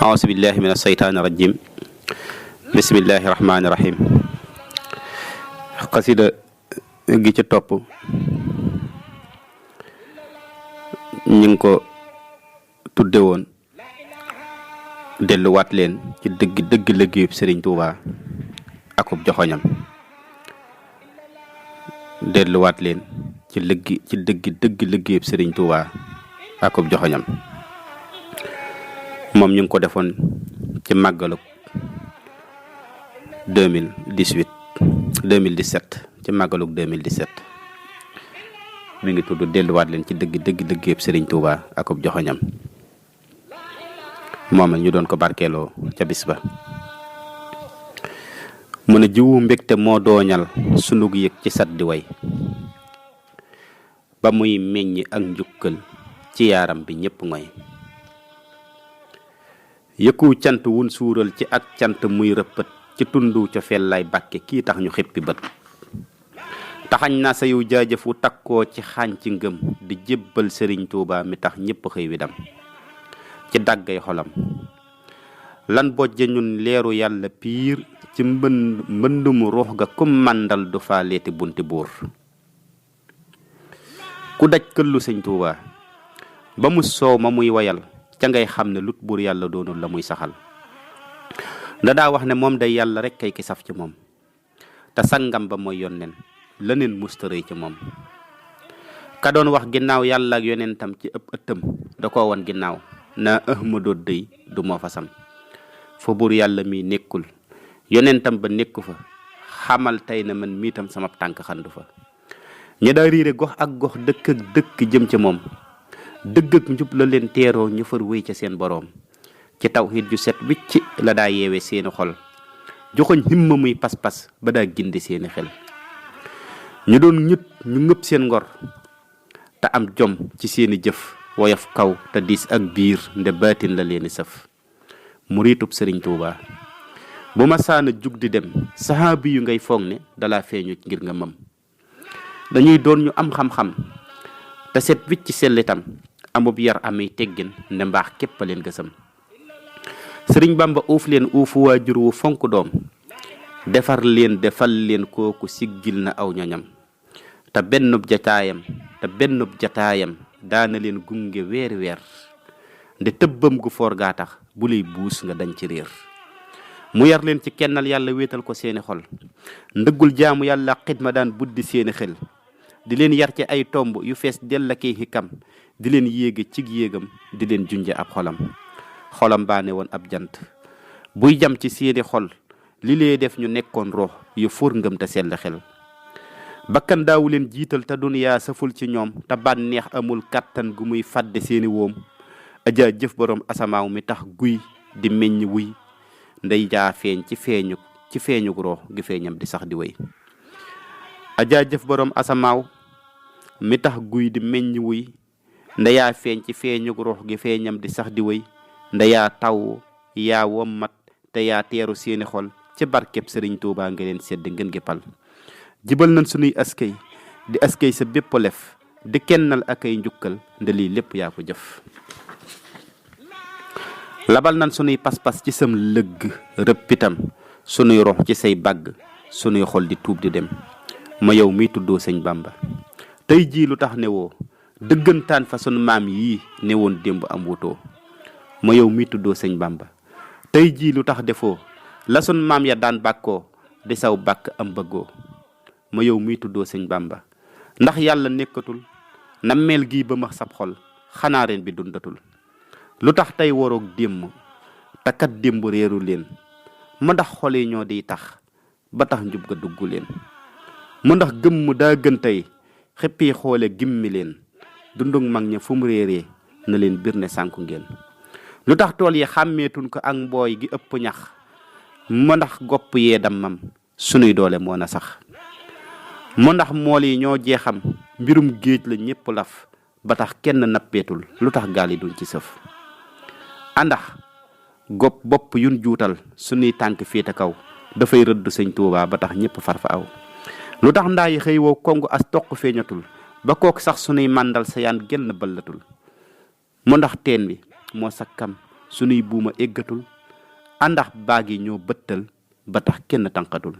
auzu billahi min asheytaani rajim bismillahi rahmaani rahim xasida gi ci topp ñu ngi ko tudde woon delluwaat leen ci dëgg liggéeyub Sëriñ Tuubaa akub joxoñam delluwaat leen ci dëgg liggéeyub Sëriñ Tuubaa akub joxoñam moom ñu ngi ko defoon ci màggalug 2017 ci màggalug 2017 mi ngi tudd delluwaat leen ci dëgg liggéeyub Sëriñ Tuubaa akub joxoñam moom ñu doon ko barkeeloo ca bis ba. mu ne jiwu mbégte moo dooñal sunug yëg ci sat di way ba muy meññ ak njukkal ci yaaram bi ñépp ngoy yëkku cant wun suural ci ak cant muy rëppët ci tundu ca fel lay bàkke kii tax ñu xippi bët taxañ na sa yow jaajëf wu takkoo ci xaañ ci ngëm di jébbal Sëriñ Tuubaa mi tax ñépp xëy wi dam ci daggay xolam lan bojje ñun leeru yàlla piir ci mbëndum ruux ga kum màndal du faa leeti bunti buur ku daj këllu Sëñ Tuubaa ba mu soow ma muy wayal ca ngay xam ne lut buur yàlla doonul la muy saxal da daa wax ne moom day yàlla rek kay ki saf ci moom te sangam ba mooy yónneen leneen mustarëy ci moom ka doon wax ginnaaw yàlla ak yonentam ci ëttam da koo won ginnaaw naa ahmadoo dëy du moo fa sam fa buur yàlla mi nekkul yonentam ba nekku fa xamal tey na man miitam sama tànk xandu fa ña daa riire gox ak gox dëkk ak dëkk jëm ca moom dëgg ak njub la leen teeroo ñu far wéy ca seen boroom ci tawhiid ju set wicc la daa yeewe seeni xol joxoñ himma muy pas-pas ba daa gindi seeni xel ñu doon ñu ngëpp seen ngor te am jom ci seeni jëf woyof kaw te diis ak biir nde baatin la leeni sëf muriitub Sëriñ Tuubaa bu ma saana jug di dem sahaabi yu ngay foog ne dalaa feeñu ngir nga mëm dañuy doon ñu am xam-xam te set wicc sellitam amub yar amay teggin nde mbaax képp a leen gësam Sëriñ Bamba uuf leen uufu waajur wu fonk doom defar leen defal leen kooku siggil na aw ñoñam te bennub jataayam daana leen gunge weeri weer nde tëbbam gu foor gaa tax bu lay buus nga dañ ci réer mu yar leen ci kennal yàlla wéetal ko seeni xol ndëggul jaamu yàlla xidma daan buddi seeni xel di leen yar ci ay tomb yu fees dell ak i xikam di leen yéege cig yéegam di leen junje ab xolam baane woon ab jant buy jam ci seeni xol li lee def ñu nekkoon ruux yu fóor ngëm te sell xel bakkan daawu leen jiital te duniyaa saful ci ñoom te bànneex amul kàttan gu muy fàdde seeni woom ajaa jëf boroom asamaaw mi tax guy di meññ wuy ndey jaa feeñ ci feeñuk ruux gi feeñam di sax di wéy ajaa jëf boroom asamaaw mi tax guy di meññ wuy ndeyaa feeñ ci feeñuk ruux gi feeñam di sax di wéy ndeyaa taw yaa wommat te yaa teeru seeni xol ci barkeb Sëriñ Tuubaa nga leen sedd ngeen gi pal jibal nañ sunuy askay di askay sa bépp lef di kennal ak ay njukkal nde lii lépp yaa ko jëf labal nañ sunuy pas-pas ci sam lëgg rëppitam sunuy rox ci say bàgg sunuy xol di tuub di dem ma yow miy tuddoo Sëñ Bamba tey jii lu tax ne woo dëggantaan fa sunu maam yii ne woon démb am wutoo ma yow miy tuddoo Sëñ Bamba tey jii lu tax defoo la sun maam ya daan bàkkoo di saw bàkk am bëggoo ma yow miy tuddoo Sëñ Bamba ndax yàlla nekkatul nammeel gii ba ma sab xol xanaa ren bi dundatul lu tax tey waroog démb te kat démb réeru leen mu ndax xol yi ñoo di tax ba tax njub ga dugg leen mu ndax gëmm daa gën tey xippi xoole gimmi leen dundug mag ña fu mu réeree na leen bir ne sànku ngeen lu tax tool yi xàmmeetun ko ak mbooy gi ëpp ñax mu ndax gopp yee dammam sunuy doole moo na sax mu ndax mool yi ñoo jeexam mbirum géej la ñépp laf ba tax kenn nappeetul lu tax gaal yi duñ ci sëf àndax gopp bopp yun juutal sunuy tànk féete kaw dafay rëdd Sëñ Tuubaa ba tax ñépp far fa aw lu tax ndaa yi xëy wow kongu as toq feeñatul ba kook sax sunuy màndal sa yaan genn ballatul mu ndax teen bi moo sakkam sunuy buuma eggatul àndax baag yi ñoo bëttal ba tax kenn tànqatul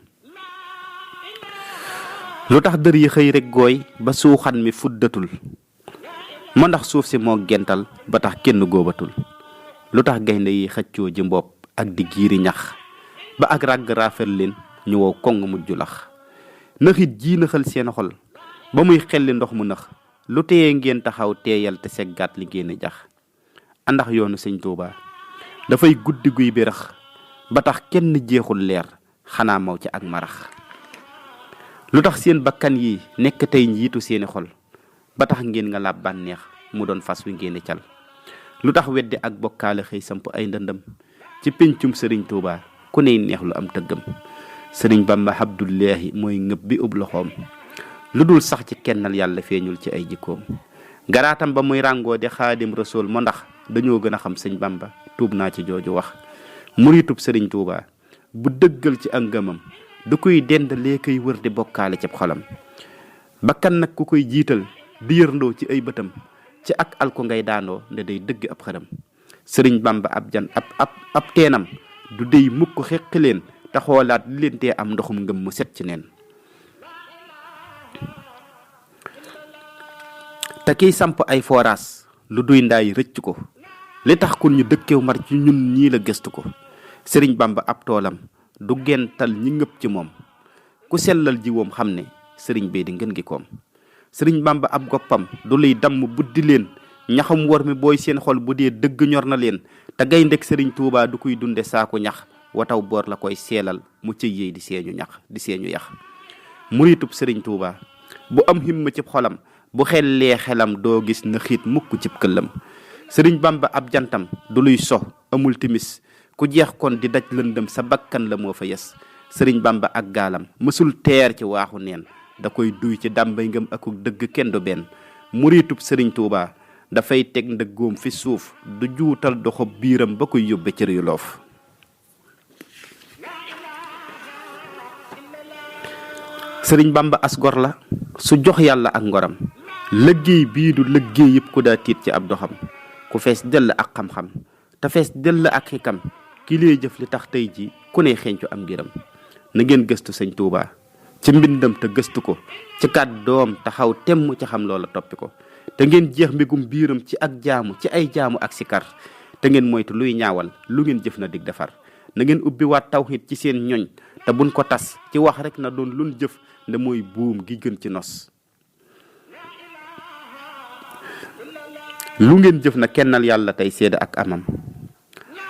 lu tax dër yi xëy rek gooy ba suuxan mi fuddatul moo ndax suuf si moo gental ba tax kenn góobatul lu tax gaynde yi xëccoo ji mbopp ak di giiri ñax ba ak ràgg raafel leen ñu wow koŋ mujj lax nëxit jii nëxal seen xol ba muy xelli ndox mu nëx lu téye ngeen taxaw teeyal te seggaat li ngeen jax àndax yoonu sëñ Tuuba dafay guddi guy bérëx ba tax kenn jeexul leer xanaa maw ci ak marax lu tax seen bakkan yi nekk tey njiitu seeni xol ba tax ngeen nga laab bànneex mu doon fas wi ngeen cal lu tax weddi ak bokkaale xëy samp ay ndëndëm ci péncum sëriñ Tuuba ku ney neex lu am tëggam sëriñ Bamba Abdullahi mooy ngëb bi ub loxoom lu dul sax ci kennal yàlla feeñul ci ay jikkoom garaatam ba muy ràngoo di xaadim rasul moo ndax dañoo gën a xam sëñ Bamba tuub naa ci jooju wax muritub sëriñ Tuuba bu dëggal ci ak ngëmam du koy dend lee koy wër di bokkaale ci xolam bakkan nag ku koy jiital di yërndoo ci ay bëtam ci ak alko ngay daandoo nde day dëgg ab xëram sëriñ Bamba ab teenam du dey mukk xeqi leen te xoolaat li leen tee am ndoxum ngëm mu set ci neen te kiy samp ay foraas lu duy ndaay rëcc ko li tax kun ñu dëkkew mar ci ñun ñii la gëstu ko sëriñ Bamba ab toolam du gental ñi ngëpp ci moom ku sellal jiwoom xam ne sëriñ bee di ngeen gi koom sëriñ Bamba ab goppam du luy damm buddi leen ñaxam wor mi booy seen xol bu dee dëgg ñor na leen te gay ndek sëriñ Tuuba du koy dunde saaku ñax wataw boor la koy seelal mu cëy yéey di seeñu yax muritub sëriñ Tuuba bu am himma cib xolam bu xellee xelam doo gis na xiit mukk cib këllam sëriñ Bamba ab jantam du luy so amul timis ku jeex kon di daj lëndëm sa bakkan la moo fa yes sëriñ Bamba ak gaalam mësul teer ci waaxu neen da koy duy ci dàmbay ngëm akuk dëgg kenn du benn muritub sëriñ Tuuba dafay teg ndëggoom fi suuf du juutal doxob biiram ba koy yóbbe cër yu loof sëriñ Bamba as gor la su jox yàlla ak ngoram liggéey bii du liggéey yëpp ku daa tiit ci ab doxam ku fees dell ak xam-xam te fees dell ak xikam ki lee jëf li tax tey ji ku ne xeeñcu am ngiram na ngeen gëstu sëñ Tuuba ci mbindam te gëstu ko ci kàddoom taxaw temm ci xam loola toppi ko te ngeen jeex mbégum biiram ci ak jaamu ci ay jaamu ak sikar te ngeen moytu luy ñaawal lu ngeen jëf na dig defar na ngeen ubbi waat tawhid ci seen ñoñ te buñ ko tas ci wax rek na doon lun jëf nda mooy buum gi gën ci nos lu ngeen jëf na kennal yàlla tey seede ak amam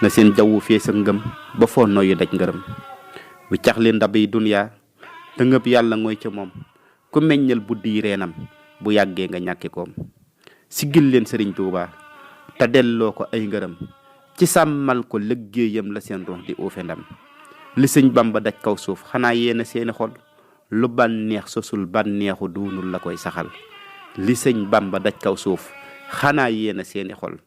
na seen jawwu fee sa ngëm ba foo noyyu daj ngërëm wi cax leen ndabiy duniyaa te ngëb yàlla ngooy ca moom ku meññal buddi reenam bu yàggee nga ñàkki koom siggil leen sëriñ Tuuba te delloo ko ay ngërëm ci sàmmal ko liggéeyam la seen ruux di uufe ndam li sëñ Bamba daj kaw suuf xanaa yéena seeni xol lu bànneex sosul bànneexu duunul la koy saxal li sëñ Bamba daj kaw suuf xanaa yéena seeni xol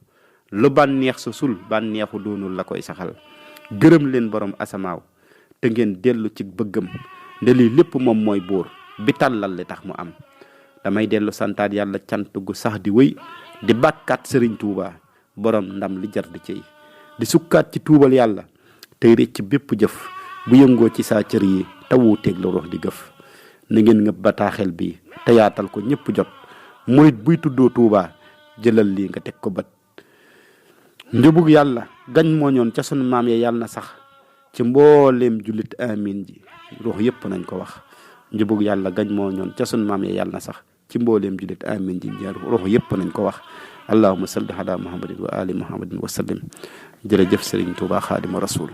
lu bànneex sosul bànneexu duunul la koy saxal gërëm leen borom asamaaw te ngeen dellu ci bëggam nde lii lépp moom mooy buur bi tàllal li tax mu am damay dellu santaat yàlla cant gu sax di wéy di bàkkaat sëriñ Tuuba borom ndam li jar di cey di sukkaat ci tuubal yàlla tey rëcc bépp jëf bu yëngoo ci saa cër yi te wuuteeg la ruux di gëf na ngeen ngëb bataaxel bi te yaatal ko ñëpp jot murit buy tuddoo Tuuba jëlal lii nga teg ko bët njëbug yàlla gañ moo ñoon ca sunu maam ya yàlla na sax ci mbooleem jullit amin ji ruux yëpp nañ ko wax njëbug yàlla gañ moo ñoon ca sunu maam ya yàlla na sax ci mbooleem jullit amin ji ruux yëpp nañ ko wax allahumma salli ala muhammadin wa ali muhammadin wa sallim jërëjëf sëriñ Tuuba xaadimu rasul